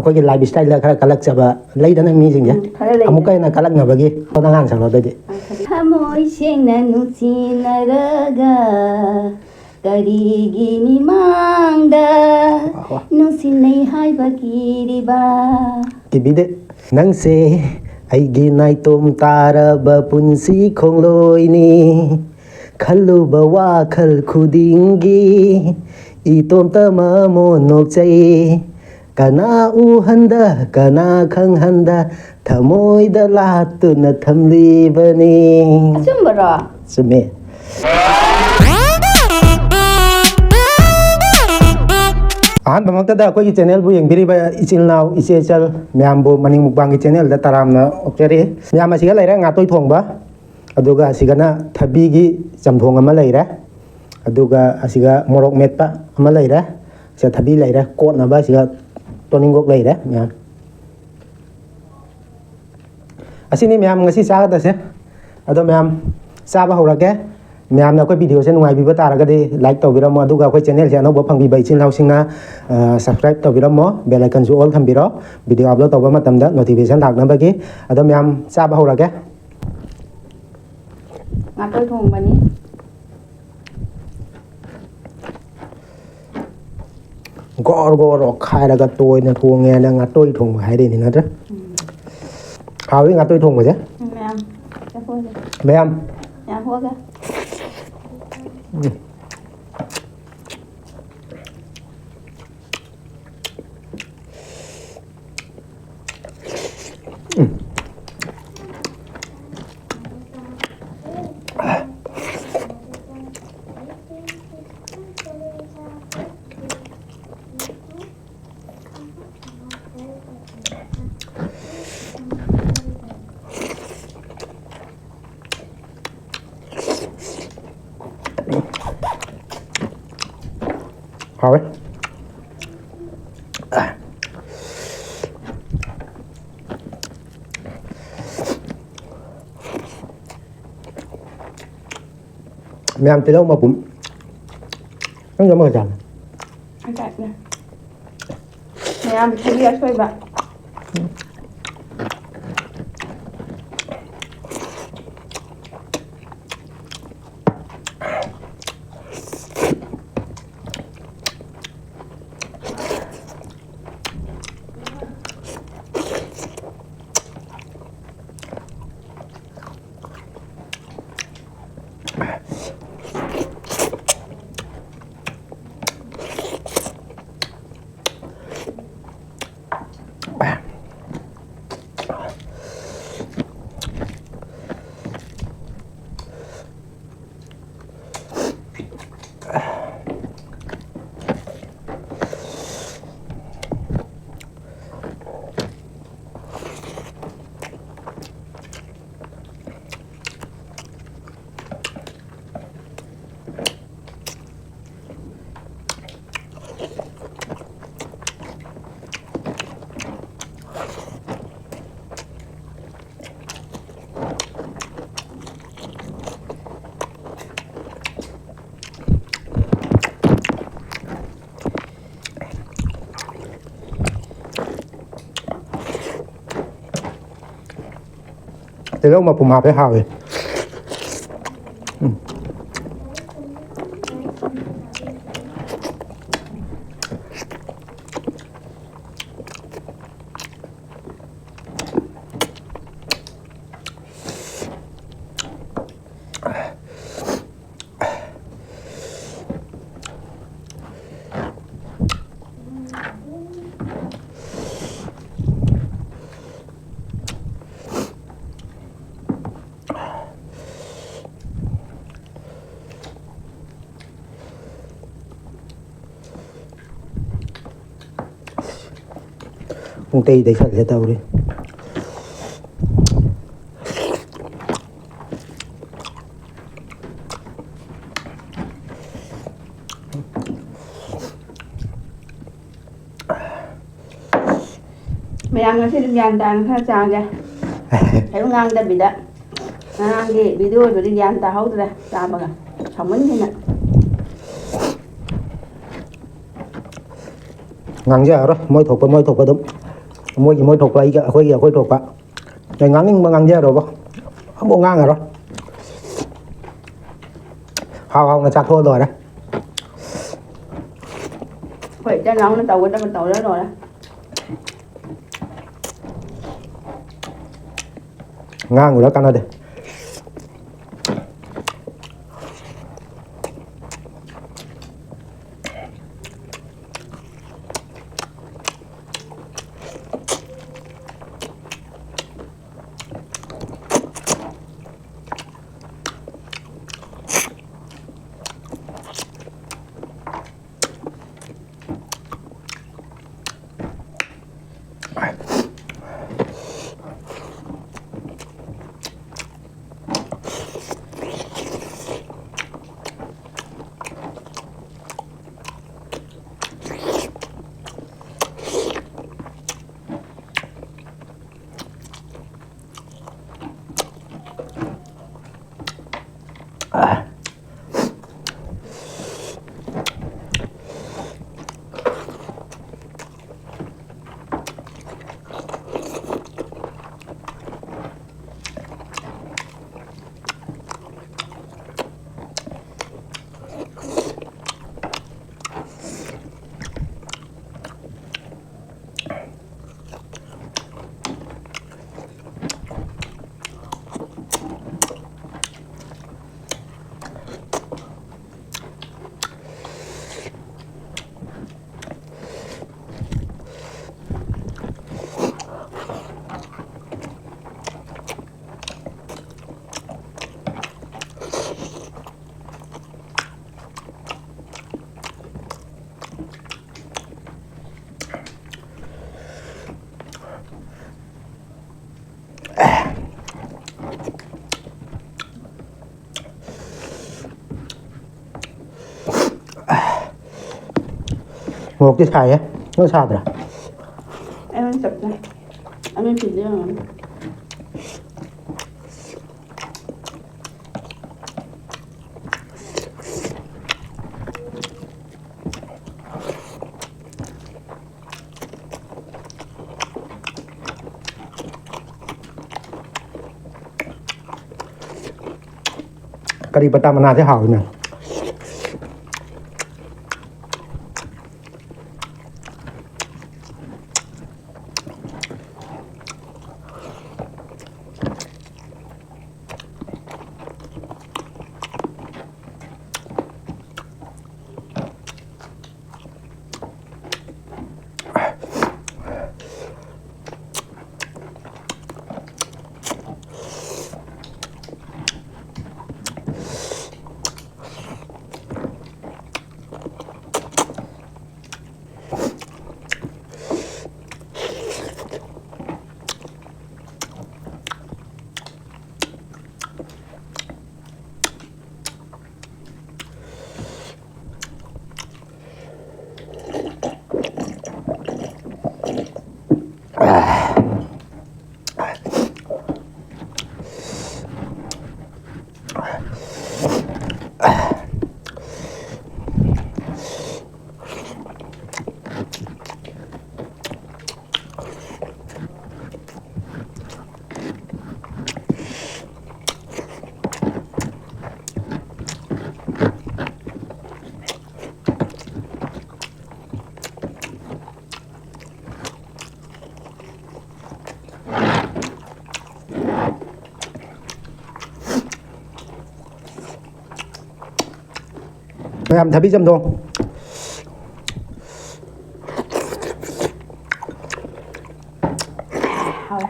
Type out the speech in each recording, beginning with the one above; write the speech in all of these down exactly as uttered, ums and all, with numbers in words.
ꯑꯩꯈꯣꯏꯒꯤ life styled ꯈꯔ ꯀꯜꯂꯛꯆꯕ ꯂꯩꯗꯅ ꯃꯤꯁꯤꯡꯁꯦ, ꯎꯝ, ꯈꯔ ꯂꯩꯗꯅ꯫ ꯑꯃꯨꯛꯀ ꯍꯦꯟꯅ ꯀꯜꯂꯛꯅꯕꯒꯤ ꯄꯣꯠ ꯑꯉꯥꯡ ꯁꯛꯂꯣ ꯑꯗꯨꯗꯤ꯫ ꯊꯃꯣꯏ ꯁꯦꯡꯅ ꯅꯨꯡꯁꯤꯅꯔꯒ ꯀꯔꯤꯒꯤ ꯃꯤꯃꯥꯡꯗ ꯅꯨꯡꯁꯤꯅꯩ ꯍꯥꯏꯕ ꯀꯤꯔꯤꯕ? ꯀꯤꯕꯤꯗꯦ꯫ ꯅꯪꯁꯦ ꯑꯩꯒꯤ ꯅꯥꯏꯇꯣꯝ ꯇꯥꯔꯕ ꯄꯨꯟꯁꯤ ꯈꯣꯡꯂꯣꯏꯅꯤ꯫ ꯈꯜꯂꯨꯕ ꯋꯥꯈꯜ ꯈꯨꯗꯤꯡꯒꯤ ꯏꯇꯣꯝꯇ ꯃꯃꯣꯟ ꯅꯣꯛꯆꯩ꯫ ꯀꯅꯥ ꯎꯍꯟꯗ, ꯀꯅꯥ ꯈꯪꯍꯟꯗ, ꯊꯃꯣꯏꯗ ꯂꯥꯠꯇꯨꯅ ꯊꯝꯂꯤꯕꯅꯤ꯫ ꯑꯆꯨꯝꯕꯔꯣ? ꯆꯨꯝꯃꯦ꯫ ꯑꯍꯥꯟꯕꯃꯛꯇꯗ ꯑꯩꯈꯣꯏꯒꯤ ꯆꯦꯅꯦꯜꯕꯨ ꯌꯦꯡꯕꯤꯔꯤꯕ ꯏꯆꯤꯜ ꯏꯅꯥꯎ, ꯏꯆꯦ ꯏꯆꯜ ꯃꯌꯥꯝꯕꯨ ꯃꯅꯤꯡ ꯃꯨꯛꯕꯥꯡꯒꯤ ꯆꯦꯅꯦꯜꯗ ꯇꯔꯥꯝꯅ ꯑꯣꯛꯆꯔꯤ꯫ ꯃꯌꯥꯝ, ꯑꯁꯤꯒ ꯂꯩꯔꯦ ꯉꯥꯇꯣꯏ ꯊꯣꯡꯕ, ꯑꯗꯨꯒ ꯑꯁꯤꯒꯅ ꯊꯕꯤꯒꯤ ꯆꯝꯊꯣꯡ ꯑꯃ ꯂꯩꯔꯦ, ꯑꯗꯨꯒ ꯑꯁꯤꯒ ꯃꯣꯔꯣꯛ ꯃꯦꯠꯄ ꯑꯃ ꯂꯩꯔꯦ, ꯁꯤꯗ ꯊꯕꯤ ꯂꯩꯔꯦ, ꯀꯣꯠꯅꯕ ꯑꯁꯤꯒ ꯇꯣꯅꯤꯡꯈꯣꯛ ꯂꯩꯔꯦ ꯃꯌꯥꯝ꯫ ꯑꯁꯤꯅꯤ ꯃꯌꯥꯝ ꯉꯁꯤ ꯆꯥꯒꯗꯕꯁꯦ꯫ ꯑꯗꯣ ꯃꯌꯥꯝ, ꯆꯥꯕ ꯍꯧꯔꯒꯦ꯫ ꯃꯌꯥꯝꯅ ꯑꯩꯈꯣꯏ ꯚꯤꯗꯤꯑꯣꯁꯦ ꯅꯨꯡꯉꯥꯏꯕꯤꯕ ꯇꯥꯔꯒꯗꯤ ꯂꯥꯏꯛ ꯇꯧꯕꯤꯔꯝꯃꯣ, ꯑꯗꯨꯒ ꯑꯩꯈꯣꯏ ꯆꯦꯅꯦꯜꯁꯦ ꯑꯅꯧꯕ ꯐꯪꯕꯤꯕ ꯏꯆꯤꯜ ꯏꯅꯥꯎꯁꯤꯡꯅ, ꯑ, ꯁꯕꯁꯀ꯭ꯔꯥꯏꯕ ꯇꯧꯕꯤꯔꯝꯃꯣ, ꯕꯦꯜ ꯑꯥꯏꯀꯟꯁꯨ ꯑꯣꯜ ꯊꯝꯕꯤꯔꯣ, ꯚꯤꯗꯤꯑꯣ ꯑꯞꯂꯣꯗ ꯇꯧꯕ ꯃꯇꯝꯗ ꯅꯣꯇꯤꯐꯤꯀꯦꯁꯟ ꯂꯥꯛꯅꯕꯒꯤ꯫ ꯑꯗꯣ ꯃꯌꯥꯝ, ꯆꯥꯕ ꯍꯧꯔꯒꯦ꯫ ꯉꯥꯇꯣꯏ ꯊꯣꯡꯕꯅꯤ꯫ ꯒꯣꯔ ꯒꯣꯔ ꯑꯣꯠꯈꯥꯏꯔꯒ ꯇꯣꯏꯅ ꯊꯣꯡꯉꯦꯅ ꯉꯥꯇꯣꯏ ꯊꯣꯡꯕ ꯍꯥꯏꯔꯤꯅꯤ ꯅꯠꯇ꯭ꯔꯥ? ꯎꯝ꯫ ꯍꯥꯎꯏ ꯉꯥꯇꯣꯏ ꯊꯣꯡꯕꯁꯦ꯫ ꯎꯝ, ꯃꯌꯥꯝ꯫ ꯆꯥꯊꯣꯛꯑꯁꯦ꯫ ꯃꯌꯥꯝ꯫ ꯃꯌꯥꯝ ꯊꯣꯛꯑꯒ꯫ ꯎꯝ꯫ ꯎꯝ꯫ ꯍꯥꯎꯋꯦ꯫ ꯃꯌꯥꯝ ꯇꯤꯜꯍꯧ ꯃꯄꯨꯝ꯫ ꯅꯪꯁꯨ ꯑꯃꯒ ꯆꯥꯕ? ꯑꯆꯥ, ꯎꯝ꯫ ꯃꯌꯥꯝ ꯈꯨꯕꯤ ꯑꯁꯣꯏꯕ꯫ ꯇꯤꯜꯍꯧ ꯃꯄꯨꯝ ꯍꯥꯞꯄꯦ, ꯍꯥꯎꯋꯦ꯫ ꯎꯝ꯫ ꯄꯨꯡ ꯇꯔꯦꯠ ꯇꯩꯁꯜꯂꯦ ꯇꯧꯔꯤ꯫ ꯃꯌꯥꯝ ꯉꯁꯤꯗꯤ ꯒ꯭ꯌꯥꯟ ꯇꯥꯅ ꯈꯔ ꯆꯥꯒꯦ꯫ ꯀꯩꯝ ꯉꯥꯡꯗꯕꯤꯗ꯫ ꯉꯔꯥꯡꯒꯤ ꯚꯤꯗꯤꯑꯣꯗꯨꯗꯤ ꯒ꯭ꯌꯥꯟ ꯇꯥꯍꯧꯗ꯭ꯔꯦ ꯆꯥꯕꯒ꯫ ꯁꯥꯎꯃꯟꯈꯤꯅ꯫ ꯉꯥꯡꯖꯔꯔꯣꯏ, ꯃꯣꯏ ꯊꯣꯛꯄ ꯃꯣꯏ ꯊꯣꯛꯄ ꯑꯗꯨꯝ, ꯃꯣꯏꯒꯤ ꯃꯣꯏ ꯊꯣꯛꯄ, ꯑꯩꯒ ꯑꯩꯈꯣꯏꯒꯤ ꯑꯩꯈꯣꯏ ꯊꯣꯛꯄ꯫ ꯑꯩ ꯉꯥꯡꯅꯤꯡꯕ ꯉꯥꯡꯖꯔꯣꯕ, ꯑꯃꯨꯛ ꯉꯥꯡꯉꯔꯣꯏ꯫ ꯍꯥꯎ ꯍꯥꯎꯅ ꯆꯥꯊꯣꯛꯑ ꯂꯣꯏꯔꯦ꯫ ꯍꯣꯏ, ꯏꯆꯤꯟ ꯏꯅꯥꯎꯅ ꯇꯧꯒꯗꯕ ꯇꯧꯔ ꯂꯣꯏꯔꯦ꯫ ꯉꯥꯡꯉꯨꯔ ꯀꯥꯟꯅꯗꯦ꯫ ꯃꯣꯔꯣꯛꯇꯤ ꯁꯥꯏꯌꯦ꯫ ꯅꯪ ꯁꯥꯗ꯭ꯔꯥ? ꯑꯩꯉꯣꯟꯗ ꯆꯞ ꯆꯥꯏ꯫ ꯑꯃꯦꯠꯄꯤꯗꯤ ꯌꯦꯡꯉꯣ꯫ ꯀꯔꯤ ꯄꯇꯥ ꯃꯅꯥꯁꯦ ꯍꯥꯎꯋꯤꯅꯦ꯫ ꯃꯌꯥꯝ ꯊꯕꯤ ꯆꯝꯊꯣꯡ꯫ ꯍꯥꯎꯋꯦ꯫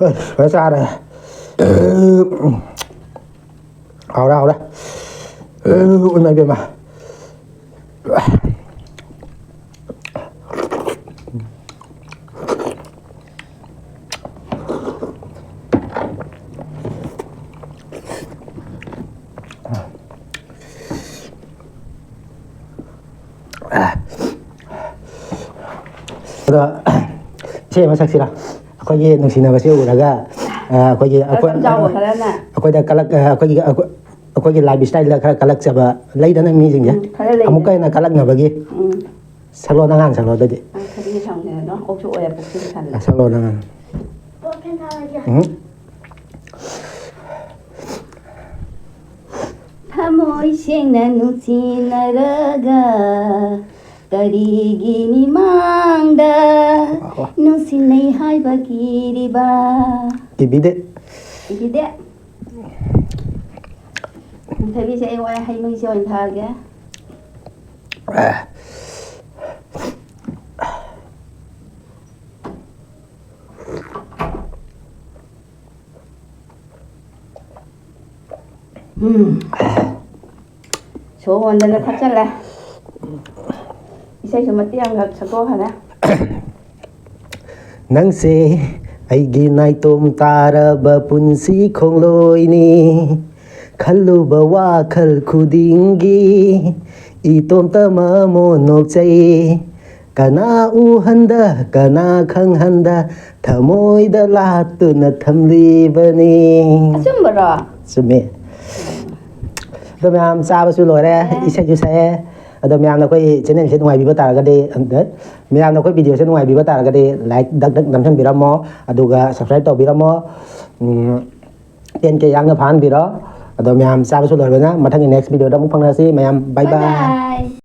ꯑꯁ, ꯐꯖ ꯆꯥꯔꯦ꯫ ꯍꯥꯎꯔꯦ, ꯍꯥꯎꯔꯦ꯫ ꯏꯃꯥ ꯏꯕꯦꯝꯃ꯫ ꯑꯗꯣ, ꯏꯁꯩ ꯑꯃ ꯁꯛꯁꯤꯔꯥ? ꯑꯩꯈꯣꯏꯒꯤ ꯅꯨꯡꯁꯤꯅꯕꯁꯦ ꯎꯔꯒ ꯑ, ꯑꯩꯈꯣꯏꯒꯤ ꯑꯩꯈꯣꯏ- ꯈꯔ ꯆꯥꯎꯕ ꯈꯔꯅ꯫ ꯑꯩꯈꯣꯏꯗ ꯀꯂꯛ ꯑ, ꯑꯩꯈꯣꯏꯒꯤ ꯑꯩꯈꯣꯏ- ꯑꯩꯈꯣꯏꯒꯤ ꯂꯥꯏꯐ ꯏꯁꯇꯥꯏꯜꯗ ꯈꯔ ꯀꯜꯂꯛꯆꯕ ꯂꯩꯗꯅ ꯃꯤꯁꯤꯡꯁꯦ꯫ ꯎꯝ, ꯈꯔ ꯂꯩꯗꯅ꯫ ꯑꯃꯨꯛꯀ ꯍꯦꯟꯅ ꯀꯜꯂꯛꯅꯕꯒꯤ꯫ ꯎꯝ꯫ ꯁꯛꯂꯣ ꯅꯉꯥꯡ ꯁꯛꯂꯣ ꯑꯗꯨꯗꯤ꯫ ꯑ, ꯈꯗꯤ ꯁꯥꯎꯅꯤꯡꯉꯦ ꯑꯗꯣ ꯑꯣꯛꯁꯨ ꯑꯣꯏꯔꯦ ꯄꯨꯛꯁꯨ ꯊꯜꯂꯦ꯫ ꯁꯛꯂꯣ ꯅꯉꯥꯡ꯫ ꯎꯝ꯫ ꯊꯃꯣꯏ ꯁꯦꯡꯅ ꯅꯨꯡꯁꯤꯅꯔꯒ ꯀꯔꯤꯒꯤ ꯃꯤꯃꯥꯡꯗ ꯅꯨꯡꯁꯤꯅꯩ ꯍꯥꯏꯕ ꯀꯤꯔꯤꯕ? ꯀꯤꯕꯤꯗꯦ꯫ ꯀꯤꯕꯤꯗꯦ꯫ ꯊꯕꯤꯁꯦ ꯑꯩ ꯋꯥꯏ, ꯍꯩ ꯃꯍꯤꯁꯦ ꯑꯣꯏꯅ ꯊꯛꯑꯒꯦ꯫ ꯎꯝ꯫ ꯁꯣꯔ ꯍꯣꯟꯗꯅ ꯊꯛꯆꯜꯂꯦ꯫ ꯏꯁꯩꯁꯨ ꯃꯇꯦꯛ ꯑꯃꯈꯛ ꯁꯛꯇꯣꯛꯈ꯭ꯔꯦ꯫ ꯅꯪꯁꯦ ꯑꯩꯒꯤ ꯅꯥꯏꯇꯣꯝ ꯇꯥꯔꯕ ꯄꯨꯟꯁꯤ ꯈꯣꯡꯂꯣꯏꯅꯤ꯫ ꯈꯜꯂꯨꯕ ꯋꯥꯈꯜ ꯈꯨꯗꯤꯡꯒꯤ ꯏꯇꯣꯝꯇ ꯃꯃꯣꯟ ꯅꯣꯛꯆꯩ꯫ ꯀꯅꯥ ꯎꯍꯟꯗ, ꯀꯅꯥ ꯈꯪꯍꯟꯗ, ꯊꯃꯣꯏꯗ ꯂꯥꯠꯇꯨꯅ ꯊꯝꯂꯤꯕꯅꯤ꯫ ꯑꯆꯨꯝꯕꯔꯣ? ꯆꯨꯝꯃꯦ꯫ ꯑꯗꯣ ꯃꯌꯥꯝ ꯆꯥꯕꯁꯨ ꯂꯣꯏꯔꯦ, ꯑꯦ꯫ ꯏꯁꯩꯁꯨ ꯁꯛꯑꯦ꯫ ꯑꯗꯣ ꯃꯌꯥꯝꯅ ꯑꯩꯈꯣꯏ ꯆꯦꯅꯦꯜꯁꯦ ꯅꯨꯡꯉꯥꯏꯕꯤꯕ ꯇꯥꯔꯒꯗꯤ, ꯃꯌꯥꯝꯅ ꯑꯩꯈꯣꯏ ꯚꯤꯗꯤꯑꯣꯁꯦ ꯅꯨꯡꯉꯥꯏꯕꯤꯕ ꯇꯥꯔꯒꯗꯤ ꯂꯥꯏꯛ ꯗꯛ ꯗꯛ ꯅꯝꯁꯤꯟꯕꯤꯔꯝꯃꯣ, ꯑꯗꯨꯒ ꯁꯕꯁꯀ꯭ꯔꯥꯏꯕ ꯇꯧꯕꯤꯔꯝꯃꯣ꯫ ꯎꯝ, ꯇꯦꯟ ꯀꯦ ꯌꯥꯡꯅ ꯐꯥꯍꯟꯕꯤꯔꯣ꯫ ꯑꯗꯣ ꯃꯌꯥꯝ ꯆꯥꯕꯁꯨ ꯂꯣꯏꯔꯕꯅꯤꯅ ꯃꯊꯪꯒꯤ ꯅꯦꯛꯁ ꯚꯤꯗꯤꯑꯣꯗ ꯑꯃꯨꯛ ꯐꯪꯅꯔꯁꯤ꯫ ꯃꯌꯥꯝ ꯕꯥꯏ ꯕꯥꯏ꯫ ꯕꯥꯏ ꯕꯥꯏ꯫